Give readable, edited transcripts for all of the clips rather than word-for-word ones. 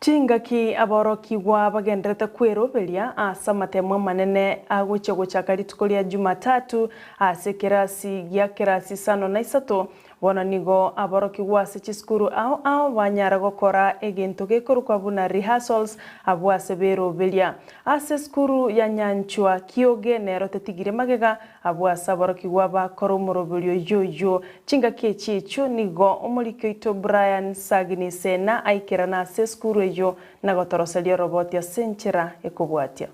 Chingaki aborokigwa bagenderete kweroberia ase amatemo amanene agochia gochaka rituko ria Jumatatu ase ekerasi gia kerasi isano na isato, Bono nigo aborokigwa ase chisukuru ao ao banyara gokora egento gekorokwa buna rehearsals abwo ase beroberia. Ase esukuru ya Nyanchwa Kioge nero tetigire magega abwo ase aborokigwa bakora omoroberio oyio oyio. Chingaki echi echio nigo omoriki oito Brian Sagini Sena aikerana ase esukuru eyio na gotoroseria oroboti ase enchera ekobwatia.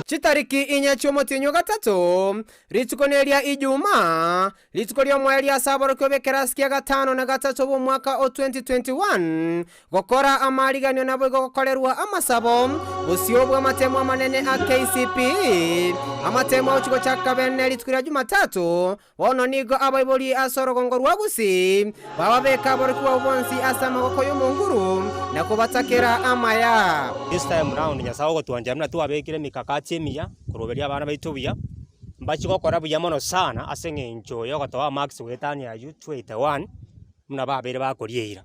Chitariki inye chi'omotienyi o gatato, rituko neria Ijumaa, rituko ri'omoerio ase aborokigwa b'ekerasi kia gatano na gatato bw'omwaka o 2021, gokora amaariganio naboigo gokorerwa amasabo, bosio bw'amatemo amanene a KCPE, amatemo agochia gochaka bene rituko ria Jumatatu, Bono nigo abaibori ase orogongo rwa Gusii bababeka aborokigwa abwo bonsi ase amaboko y'Omonguru na kobatakera amaya. This time round Nyasae ogotwanchera buna twabekire emikakati emiya koroberia abana baito buya, mbachie gokora buya mono sana ase eng'encho yogotoa marks goetania aywo 281 buna babeire bakoria eira.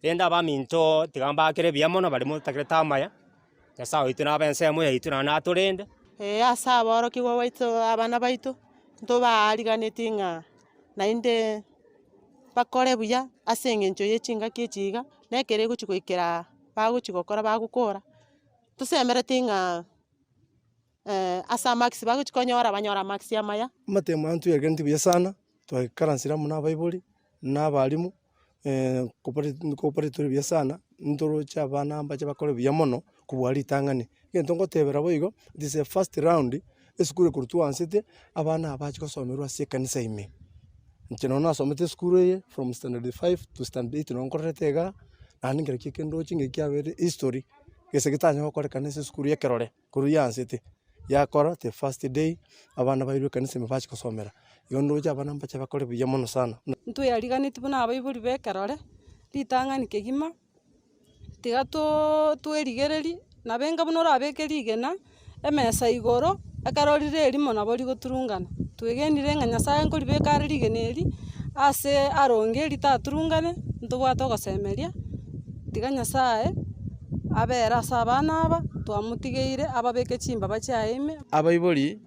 Rende abaminto tiga mbakere buya mono baria motakerete amaya, Nyasae oito nabe ensemo yaito naende natorende. Ee, ase aborokigwa baito, abana baito, ntobaariganetie ng'a naende bakore buya ase eng'encho ye chingaki echi iga, na ekero egochi goikera bagochi gokora bagokora, tosemeretie ng'a ase amarks bagochi konyora banyore amarks amaya. Amatemo aya ntwegeneti buya sana, twaikaransire amo na abaibori, na abalimu, kooperate tore buya sana, ntoroche abana mbache bakore buya mono kobua ritang'ani. Egento ngotebera boigo, it is a first round, esukuru ekorwa twansete, abana aba bache gosomerwa ase ekanisa ime. Inche nonye nasomete esukuru eye from standard five to standard eight nonye nkorerete igaa, naende nkerokio eke ndoche ng'aki kiabeire history, gese getanyara gokorekana ase esukuru ya ekerore korwa yansete, yakora the first day, abana bairwe ekanisa ime bachia gosomera. Igo ndoche abana mbache bakore buya mono sana. Ntweariganetie buna abaibori ba ekerore, ritang'ani kegima, tiga too twerigererie, nabo enga buna orabeke rigena, emesa igoro, ekero rire erimo nabo rigoturungana. Twegenire ng'a Nyasaye nkoribeka are rigena eri, ase aronge ritaturungane, ntobwate ogosemeria, tiga Nyasaye abere ase abana aba, twamotigeire ababeke chimbaba chiaye ime. Abaibori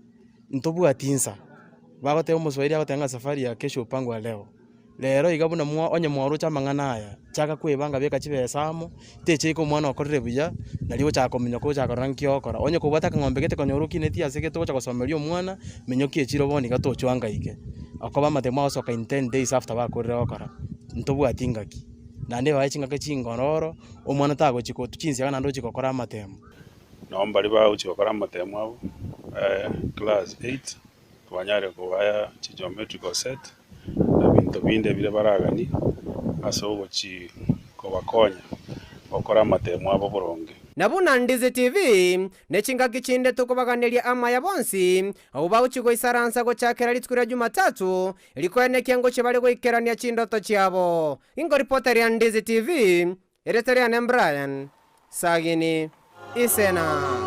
ntobwati insa, bagoteba omoswahili agoteba ng'a safari ya kesho hupangwa leo. Rero iga buna mwa onye mwaroche amang'ana aya, chaka kwebanga beka chibesa amo, techeika omwana okorire buya, nario ogochaka kominyoka ogochaka korora nki ogokora. Onye kobwate akang'ombe gete konyora okinetie ase gete ogocha gosomeria omwana, minyokia echiro bono iga tochwangaike. Okoba amatemo agosoka in ten days after bakorire gokora, ntobwati ngaki. Naende ebae chingaki chingororo, omwana tagochi kotwa chinsiaga naende ochie gokora amatemo. Nabo mbaria bagochia gokora amatemo abo, class eight, twanyare kobaya chigeometrical set, na binto binde biria baraganie ase ogochi kobakonya gokora amatemo abo boronge. Na buna Ndizi TV, ne chingaki chinde tokobaganeria amaya bonsi, abwo bagochia goisaransa gochakera rituko ria Jumatatu, rikoenekia ngochia bare goikerania chindoto chiabo. Inkoripoteria Ndizi TV, erieta riane Brian Sagini Isena.